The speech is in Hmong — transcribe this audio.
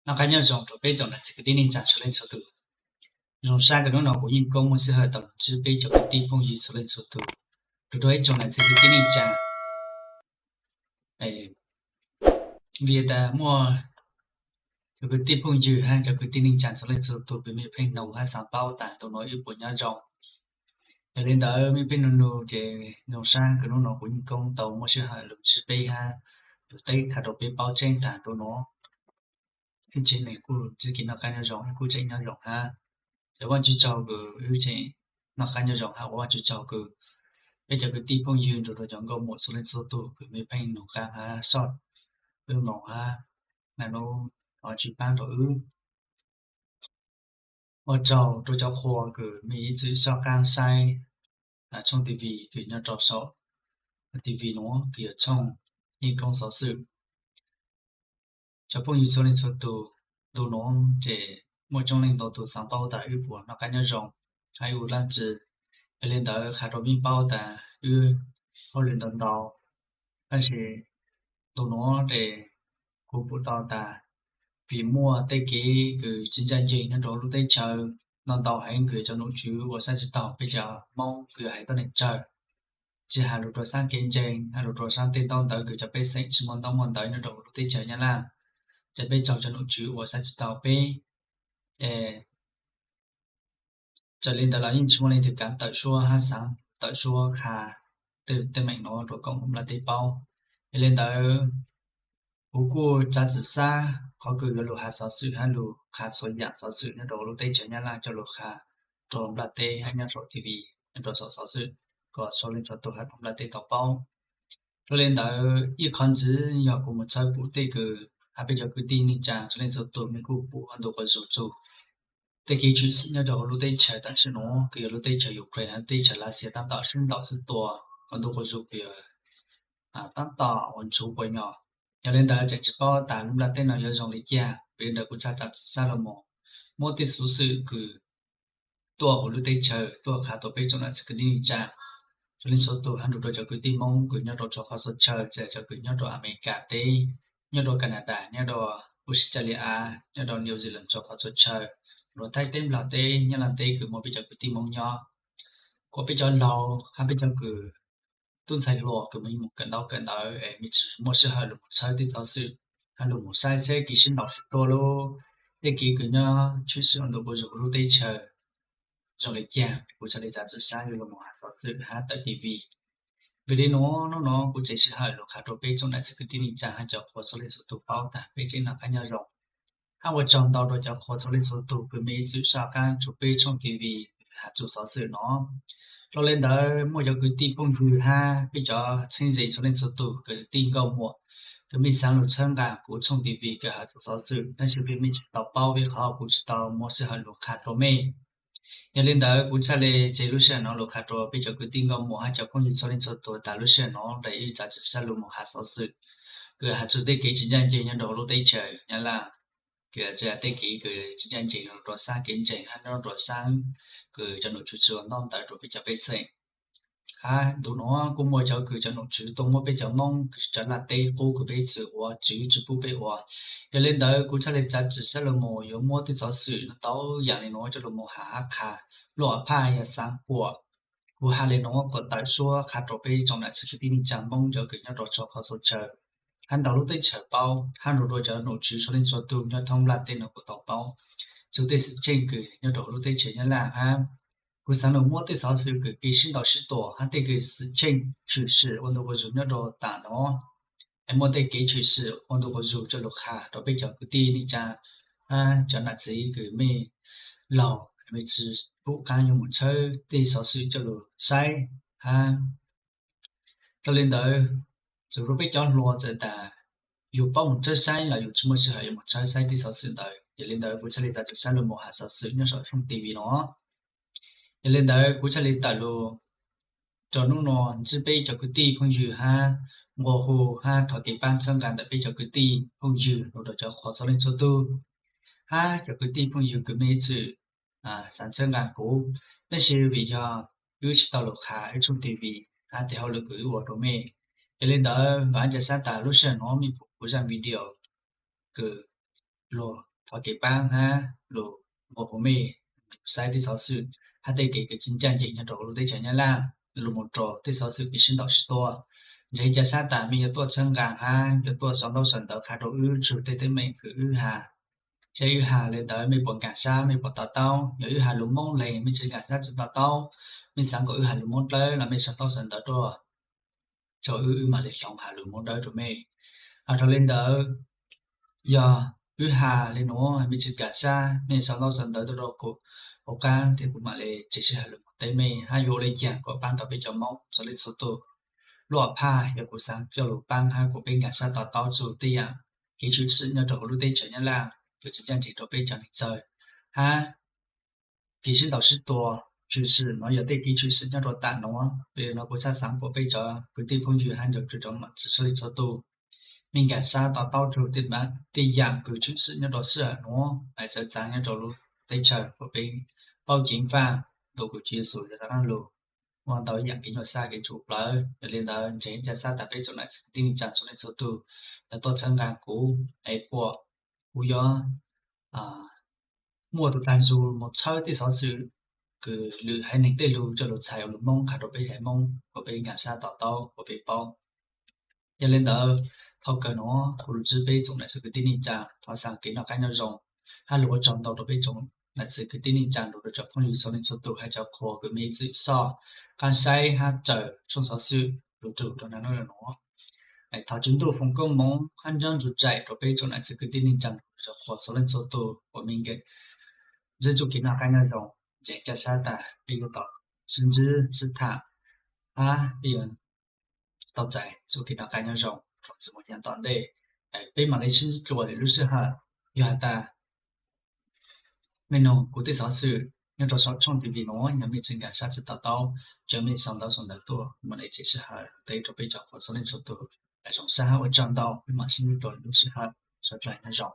Noj qab nyob zoo rau peb tsoom niam txiv kwv tij neej tsa txhua leej txhua tus. Zoo sab kws hnub no kuv yeej koob muaj sij hawm tau los ntsib peb cov kwv tij phooj ywg txhua leej txhua tus, rau rau ib tsoom niam txiv kwv tij neej tsa. Vim tas muaj cov kwv tij phooj ywg hab cov kwv tij neej tsa txhua leej txhua tus kws mej pheej nug hab xaav paub tas ntu nuav wb puas nyob zoo. Yog li ntawd mej pheej nug nug ces zoo sab kws hnub no kuv yeej koob tau muaj sij hawm los ntsib peb hab lug teb qha rau peb paub tseeb tas ntu nuav wb tsev neeg kuj txhaj kev noj qab nyob zoo, wb kuj tseem nyob zoo hab. Ces Vaajtswv tsaug kws wb tseem noj qab nyob zoo hab ua Vaajtswv tsaug kws peb cov kwv tij phooj ywg nrug rau cov nkauj muam txhua leej txhua tug kws mej pheej nug qaab hab soj wb mloog hab, na nub thov Vaajtswv paab rau wb. Ua tsaug rau cov qhua kws mej ib txwm soj qaab saib tshooj TV kws nyob rau saum TV nuav kws yog tshooj Yeej Koob Xov Xwm. Cov phooj ywg txhua leej txhua tus, ntu nuav ces muaj coob leej ntau tus xaav paub tas wb puas noj qab nyob zoo hab wb ua dlaab tsi. Yog li ntawd qha rau mej paub tas wb hauj lwm ntau ntau, tab sis ntu nuav ces kuv pum tau tas vim muaj tej kev kws tsis ncaj nceeg nyob rau lub teb chaws, ntau ntau heev kws cov nom tswv ua saib tsis taug peb cov Moob kws hais tuab neeg tsawg. Tsis has lug rau saab kev ntseeg, has lug rau saab tej ntaub ntawv kws cov pej xeem tsis muaj ntaub muaj ntawv nyob rau lub teb chaws Nyab Laj, ces peb tsaug cov nom tswv ua saib tsis taug peb. Es txawm li ntawd los yeej tsis muaj leej twg kav tawm suab hab xaav tawm suab qha tej teeb meem nuav rau koom nplaj teb paub. Yog li ntawd kuv kuj txav txim sab qhov kws yuav lug has xov xwm hab lug qha txhua yaam xov xwm nyob rau lub teb chaws Nyab Laj coj lug qha rau nplaj teb hab nyob saum TV, nyob rau saum xov xwm kom txhua leej txhua tus hab tau nplaj teb tau paub. Yog li ntawd ib qhov ntxiv yog kuv mus txhawb pum tej kws hab peb cov kwv tij neej tsa txhua leej txhua tus mej kuj pum ua ntu quas zug txug tej kev tshwm sim nyob rau huv lub teb chaws tam sim nuav kws yog lub teb chaws Ukraine hab teb chaws Lav Xias taab tom sib ntaus sib tua ua ntu quas zug kws yog taab tom ua ntshuv quas nyos. Yog li ntawd tseem tsis paub tas lub nplaj teb no yuav zoo li cas, vim li ntawd kuv txhaj txav txim sab lug mus muab tej xov xwm kws tuaj huv lub teb chaws tuaj qha tau peb tsoom nam txiv kwv tij neej tsa txhua leej txhua tus hab nrug rau cov kwv tij Moob kws nyob rau txhua qhov txhua chaw, txawm cov kws nyob rau Amelikas teb, nyob rau Canada, nyob rau Australia, nyob rau New Zealand txhua qhov txhua chaw, rau Thaib teb, Nplog teb, Nyab Laj teb kws muaj peb cov kwv tij Moob nyob, kuas peb cov laug hab peb cov kws tub ntxhais hluas kws mus mus kawm ntaub kawm ntawv es mej tsis muaj sij hawm lug mus txhawb tej xov xwm hab lug mus saib seb kev sib ntaus sib tua lub tej kev kws nyob tshwm sim ua ntu quas zug huv lub teb chaws zoo li cas, kuv txhaj li txav txim sab yuav lug mus has xov xwm hab tawm TV. Vim li nuav hnub nuav kuv tseem sij hawm lug qha rau peb tsoom nam txiv kwv tij neej tsa hab cov qhua txhua leej txhua tus paub tas peb tseem noj qab nyob zoo hab ua tsaug ntau rau cov qhua txhua leej txhua tus kws mej ib txwm soj qaab rua peb tshooj TV has txug xov xwm no. Yog li ntawd muaj cov kwv tij phooj ywg hab peb cov txheeb ze txhua leej txhua tus, kwv tij nkauj muam kws mej xaav lug txhawb nqaa kuv tshooj TV kws has txug xov xwm tab sis vim mej tsis tau paub vim qhov kuv tsis tau muaj sij hawm lug qha rua mej. Yog li ntawd kuv txhaj le tseg lub sij hawm no lug qha rua peb cov kwv tij nkauj muam hab cov phooj ywg txhua leej txhua tus tas lub sij hawm no lam ib txav txim sab lug mus has xov xwm kws has txug tej kev tsis ncaj nceeg nyob rau huv lub teb chaws Nyab Laj, kws txhaj tej kev kws tsis ncaj nceeg nyob rau saab kev ntseeg hab nyob rau saab kws cov nom tswv tsis ua ntaub ntawv rau peb cov pej xeem. Hab ntu nuav kuj muaj cov kws cov nom tswv tuaj muab peb cov Moob kws cov nplaj teb qub kws peb txwm ua tswv tsis pub peb ua. Yog li ntawd kuv txhaj le txav txim sab lug mus yuav muab tej xov xwm ntau yaam li nuav coj lug mus has hab qha. Luj a phaj yog xaav kuas kuv has li nuav kom tawm suab qha rua peb tsoom nam txiv kwv tij neej tsa Moob cov kws nyob rau txhua qhov txhua chaw hab ntau lub teb chaws paub hab nrug rua cov nom tswv txhua leej txhua tus nyob thoob nplaj teb nuav kuj tau paub txug tej xwm txheej kws nyob rau huv lub teb chaws Nyab Laj hab. Kuv xaav lug muab tej xov xwm kws kev sib ntaus sib tua hab tej kws xwm txheej tshwm sim ua ntu quas zug nyob rau tam nuav es muaj tej kev tshwm sim ua ntu quas zug coj lug qha rua peb cov kwv tij neej tsa hab cov nam txiv kws mej laug mej tsis pum qaab yuav mus txhawb tej xov xwm coj lug saib hab. Yog li ntawd txug rua peb cov hluas txawm tas yus paub mus txhawb saib los yus tsis muaj sij hawm yuav mus txhawb saib tej xov xwm ntawd. Yog li ntawd kuv txhaj le txav txim sab lug mus has xov xwm nyob saum tshooj TV no. Yog li ntawd kuv txhaj le tawm lug rua hnub nuav ntsib peb cov kwv tij phooj ywg hab nqua hu hab thov kev paab txhawb nqaa ntawm peb cov kwv tij phooj ywg lug rua cov qhua txhua leej txhua tug hab cov kwv tij phooj ywg kws mej ib txwm xaav txhawb nqaa kuv, tab sis vim yog wb tsis tau lug qha wb tshooj TV hab tej hauj lwm kws wb ua rua mej. Yog li ntawd vam ntsa sab tas lub sij hawm nuav mej pum kuv zaaj video kws lug thov kev paab hab lug nqua hu mej saib tej xov xwm hab tej kev kws tsi ncaaj nceeg nyob rau huv lub teb chaws Nyab Laj lug moog rau tej xov xwm kev sib ntaus sib tua. Ntseeg ca sab tas mej yuav tuaj txhawb nqaa hab yuav tuaj sau ntaub sau ntawv qha rau wb tsug tej teeb meem kws wb has. Saib wb has le ntawd mej puas nkaag sab, mej puas to taub. Yog wb has lug Moob leeg mej tsi nkaag sab tsi to taub, mej xaav kom wb has lug Moob dlawb los mej sau ntaub sau ntawv tuaj rau wb, wb mam le hloov has lug Moob dlawb rau mej. Has rau le ntawd, yog wb has le nuav mej tsi nkaag sab, mej sau ntaub sau ntawv tuaj rau kuv, kuv qaab thiab kuv mam le tseg sij hawm lug teb mej hab yuav ua le caag kom paab tau peb cov Moob txhua leej txhua tug. Lub om phaj yog kuv xaav coj lug paab hab kuas peb nkaag sab to taub txug tej yaam kev tshwm sim nyob rau huv lub teb chaws Nyab Laj kws tsi ncaaj nceeg rau peb cov neeg txawg hab kev sib ntaus sib tua tshwm sim nuav yog tej kev tshwm sim nyob rau tam nuav. Vim le nuav kuv txhaj xaav kuas peb cov kwv tij phooj ywg hab cov txhua leej txhua tug mej nkaag sab to taub txug tej yaam kws tshwm sim nyob rau sij hawm nuav hab txawv txaav nyob rau lub teb chaws kuas peb paub ceev faj ntu kuv Tswv Yexus yog tau dlaab lug ua ntau yaam kev nyuaj sab kev tsum plawv. Yog le ntawd ntseeg ca sab tas peb tsoom nam txiv kwv tij neej tsaa txhua leej txhua tug yuav tuaj txhawb nqaa kuv es kuas kuv yuav muaj tug taag nrho moog txhawb tej xov xwm kws lwm haiv neeg tej lug coj lug txhais ua lug Moob qha rau peb haiv Moob kuas peb nkaag sab to taub kuas peb paub. Yog le ntawd, thaum kawg nuav kuv lug ntsib peb tsoom nam txiv kwv tij neej tsaa thov xaav kev noj qaab nyob zoo hab lug ua tsaug ntau rau peb tsoom nam txiv kwv tij neej tsaa lug rau cov phooj ywg txhua leej txhua tug hab cov qhua kws mej txwm soj qaab saib hab raws tshooj xov xwm lug rua rau naj nub nuav. Thov Tswv Ntuj foom koob moov hab nyob ntsuj nraim rau peb tsoom nam txiv kwv tij neej tsaa lug rau cov qhua txhua leej txhua tug uas mej ntsib txuj kev noj qaab nyob zoo. Ntseeg ca sab tas peb yuav tau sib ntsib sib tham hab peb yuav tau txais txuj kev noj qaab nyob zoo rua txuj moog yav tom ntej. Peb mam le sib ntsib dlua lwm lub sij hawm. Yog has tas mej nug kuv tej xov xwm nyob rau saum tshooj T V nuav yog mej tsi nkaag sab tsi to taub, cia mej sau ntawv sau ntawv tuaj, kuv mam le tseg sij hawm teb rau peb cov qhua txhua leej txhua tug. Zoo sab hab ua tsaug ntau, peb mam sib ntsib dlua lwm lub sij hawm. Suav dlawg nyob zoo.